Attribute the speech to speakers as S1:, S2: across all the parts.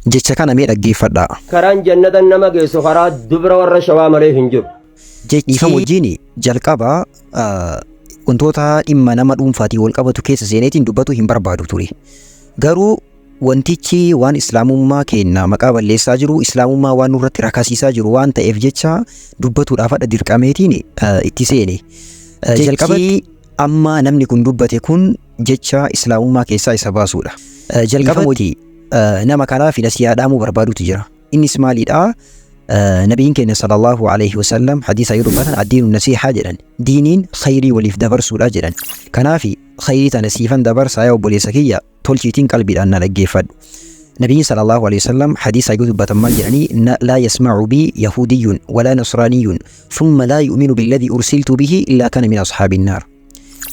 S1: Jecha kana mee dhaggeeffadhaa.
S2: Karaan jannata nama geessu karaa dubra warra Shawaa malee hin jiru.
S1: Dhiifama wajjin jalqaba wantoota dhimma nama dhuunfaatiin wal qabatu keessa seeneetiin dubbatu hin barbaadu ture. Garuu wantichi waan islaamummaa keenna maqaa balleessaa jiru, islaamummaa waan nurratti rakasiisaa jiru waan ta'eef jecha dubbatuudhaaf hadha dirqameetiin itti seene. Jalqabatti amma namni kun dubbate kun jecha islaamummaa keessaa isa baasuudha. Jalqabatti nama kanaaf nasiyaa dhaamuu barbaadutu jira. Innis maalidhaa? Nabiin keenya sallallahu alaihi wasallam hadiisa yoo dubbatan addiinu nasiihaa jedhan. Diiniin khayrii waliif dabarsuudha jedhan. Kanaaf khayrii tana siifan dabarsaa yaa obboleessa kiyya, tolchiitiin qalbiidhaan na dhaggeeffadhu. Nabiin sallallahu alaihi wasallam hadiisa yoo dubbatan maal jedhanii? Laa yasma'u bi yahudiyyun walaa nasraaniyyun thumma laa yu'minu billadhi ursiltu bihi illaa kana min ashaabin naar.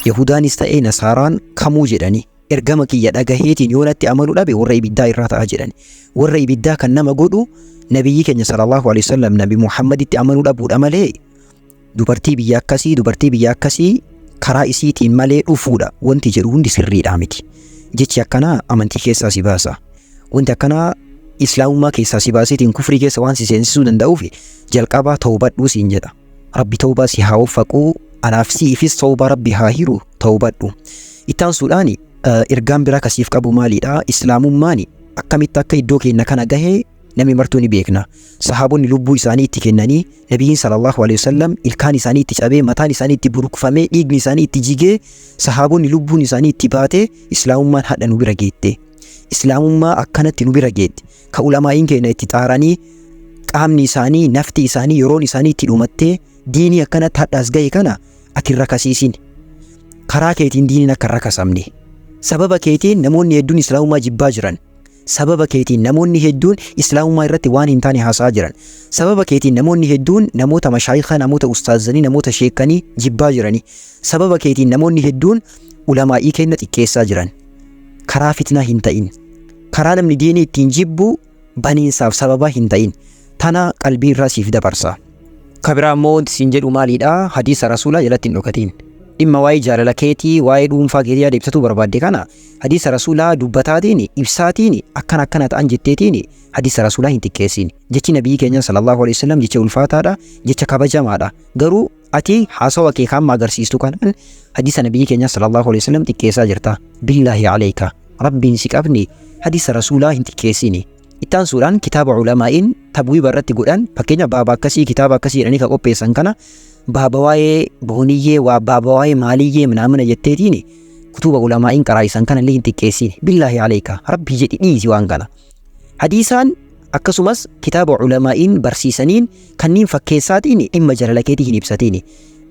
S1: Yahudaanis ta'ee nasaaraan kamuu jedhanii ergama kiyya dhagaheetiin yoo natti amanuu dhabe warra ibiddaa irraa ta'a jedhan. Warra ibiddaa kan nama godhu nabiyyi keenya sallallahu alaihi wasallam nabi Muhammaditti amanuu dhabuudha malee dubartii biyya akkasii, dubartii biyya akkasii karaa isiitiin malee dhufuudha wanti jedhu hundi sirriidhaa miti. Jechi akkanaa amantii keessaa si baasa. Wanti akkanaa islaamummaa keessaa si baaseetiin kufrii keessa waan si seensisuu danda'uuf jalqabaa tawbadhuu siin jedha. Rabbi tawbaa si haa waffaquu, anaaf siifis tawbaa Rabbi haa hiru, tawbadhu. Ittaansuudhaan ergaan biraa kasiif qabu maalidha? Islaamummaan akkamitti akka iddoo keenya kana gahee namni martuu ni beekna. Sahaabonni lubbuu isaanii itti kennanii, nabiyyiin sallallahu alaihi wasallam ilkaan isaanii itti cabee, mataan isaanii itti burukfamee, dhiigni isaanii itti jigee, sahaabonni lubbuun isaanii itti baatee islaamummaan hadha nu bira geette. Islaamummaa akkanatti nu bira geette. Ka ulamaa'iin keenya itti xaaranii, qaamni isaanii, nafti isaanii, yeroon isaanii itti dhumattee diinii akkanatti hadhaas gahe kana ati hin rakasiisin. Karaa keetiin diiniin akka hin rakasamne. Sababa keetiin namoonni hedduun islaamummaa jibbaa jiran. Sababa keetiin namoonni hedduun islaamummaa irratti waan hin taane haasa'aa jiran. Sababa keetiin namoonni hedduun namoota mashaayikhaa, namoota ustaazanii, namoota sheekanii jibbaa jirani. Sababa keetiin namoonni hedduun ulamaa'ii keenya xiqqeessaa jiran. Karaa fitnaa hin ta'in. Karaa namni diinii ittiin jibbu baniinsaaf sababa hin ta'in. Tana qalbii irraa siif dabarsa. Ka biraa immoo wanti siin jedhu maalidha? Hadiisa rasuulaa jalatti hin dhokatin. Dhimma waa'ee jaalala keetii, waa'ee dhuunfaa keetii yaada ibsatuu barbaadde kana hadiisa rasuulaa dubbataatiin, ibsaatiin, akkana akkana ta'an jetteetiin hadiisa rasuulaa hin xiqqeessin. Jechi nabiyyi keenya sallallahu alaihi wasallam jecha ulfaataadha, jecha kabajamaadha. Garuu ati haasawa kee kan amma agarsiistu kanaan hadiisa nabiyyi keenya sallallahu alaihi wasallam xiqqeessaa jirta. Billaahi aleeka. Rabbiin si qabne, hadiisa rasuulaa hin xiqqeessini. Ittaansuudhaan kitaaba ulamaa'iin tabwiiba irratti godhan, fakkeenya baaba akkasii, kitaaba akkasii jedhanii kan qopheessan kana, baaba waa'ee booniyyee, waa baaba waa'ee maaliyyee minaamina jetteetiin kutuba ulamaa'iin qaraa'isan kana illee hin xiqqeessini. Billaahi aleeka. Rabbii jedhi dhiisi waan kana. Hadiisaan akkasumas kitaaba ulamaa'iin barsiisaniin kanneen fakkeessaatiin dhimma jaalala keetii hin ibsatiini.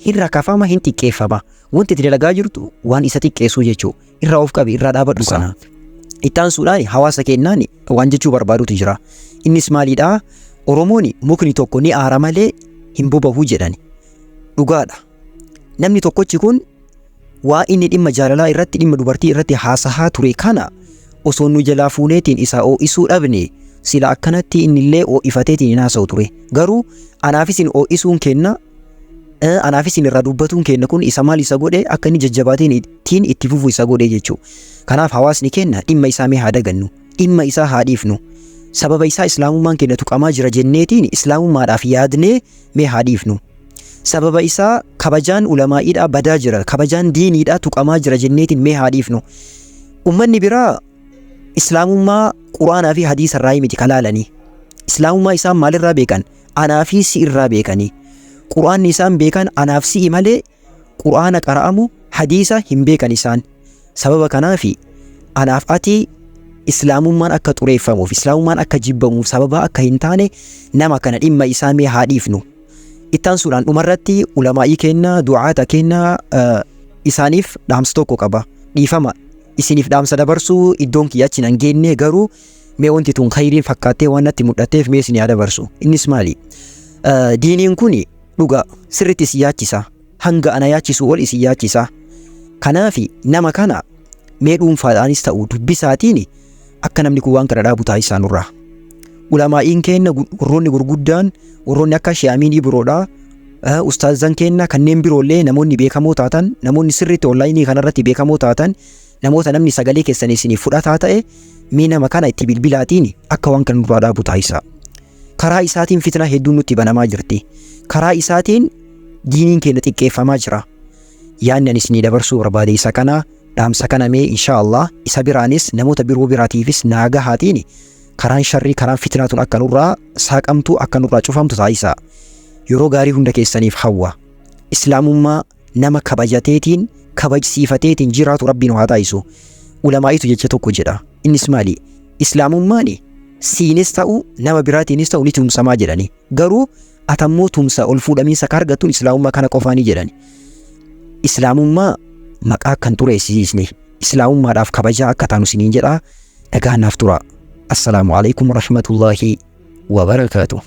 S1: Hin rakafama, hin xiqqeeffama. Wanti itti dalagaa jirtu waan isa xiqqeessuu jechuu. Irraa of qabi, irraa dhaabadhu kana. Ittaansuudhaan hawaasa keenyaan waan jechuu barbaadutu jira. Innis maalidhaa? Oromoon mukni tokko ni aara malee hin boba'u jedhani. Dhugaadha. Namni tokkochi kun waa inni dhimma jaalalaa irratti, dhimma dubartii irratti haasahaa ture kana osoo nu jalaa fuuneetiin isa oo'isuu dhabne sila akkanatti innillee oo'ifateetiin hin haasa'u ture. Garuu anaafis hin oo'isuun kenna, anaafis hin irraa dubbatuun kenna, kun isa maal isa godhe? Akka inni jajjabaatiin ittiin itti fufu isa godhe jechuudha. Kanaaf hawaasni kenna dhimma isaa mee haa dagannu, dhimma isaa haa dhiifnu. Sababa isaa islaamummaan keenya tuqamaa jira jenneetiin islaamummaadhaaf yaadnee mee haa dhiifnu. Sababa isaa kabajaan ulamaa'iidhaa badaa jira, kabajaan diiniidhaa tuqamaa jira jenneetiin mee haa dhiifnu. Ummanni biraa islaamummaa quraanaa fi hadiisa irraa miti kalaalanii. Islaamummaa isaan maalirraa beekan? Anaa fi si irraa beekanii. Quraanni isaan beekan anaaf si'i malee quraana qara'amu, hadiisa hin beekan isaan. Sababa kanaafi anaaf ati islaamummaan akka xureeffamuuf, islaamummaan akka jibbamuuf sababa akka hin taane nama kana dhimma isaa mee haa dhiifnu. Ittaansuudhaan dhumarratti ulamaa'ii kenna, du'aata kenna, isaaniif dhaamsa tokko qaba. Dhiifama, isiniif dhaamsa dabarsuu iddoon kiyya achi nan geenne, garuu mee wanti tun khayriin fakkaattee waan natti mul'atteef mee isin haa dabarsu. Innis maali? Diiniin kun dhugaa sirriitti isin yaachisa. Hanga ana yaachisu ol isin yaachisa. Kanaafi nama kana mee dhuunfaadhaanis ta'u dubbisaatiin akka namni kun waan kana dhaabu taasisaa nurraa. Ulamaa'iin keenya warroonni gurguddaan, warroonni akka Shee'amiin Ibroodha. Ustaazan keenya kanneen biroollee, namoonni beekamoo taatan, namoonni sirriitti onlaayinii kanarratti beekamoo taatan, namoota namni sagalee keessan isiniif fudhataa ta'e, Mee nama kana itti bilbilaatiin akka waan kana nurraa dhaabu taasisaa. Karaa isaatiin fitnaa hedduun nutti banamaa jirti. Karaa isaatiin diiniin keenya xiqqeeffamaa jira. Yaadni ani isinii dabarsuu barbaade isa kana. Dhaamsa kana mee inshaa Allah isa biraanis namoota biroo biraatiifis naa gahaatiin karaan sharrii, karaan fitnaa tun akka nurraa saaqamtu, akka nurraa cufamtu taasisaa. Yeroo gaarii hunda keessaniif hawwa. Islaamummaa nama kabajateetiin, kabajsiifateetiin jiraatu Rabbiin haa taasisu. Ulamaa'itu jecha tokko jedha. Innis maali? Islaamummaan siinis ta'u nama biraatiinis ta'u ni tumsamaa jedhani. Garuu atammoo tumsa ol fuudhamiinsa ka argattuun islaamummaa kana qofaanii jedhani. Islaamummaa maqaa akka hin xureessisiisne, islaamummaadhaaf kabajaa akka taanu isiniin jedha. Nagaan naaf tura. Assalaamu alaikum warahmatullaahi wabarakaatuh.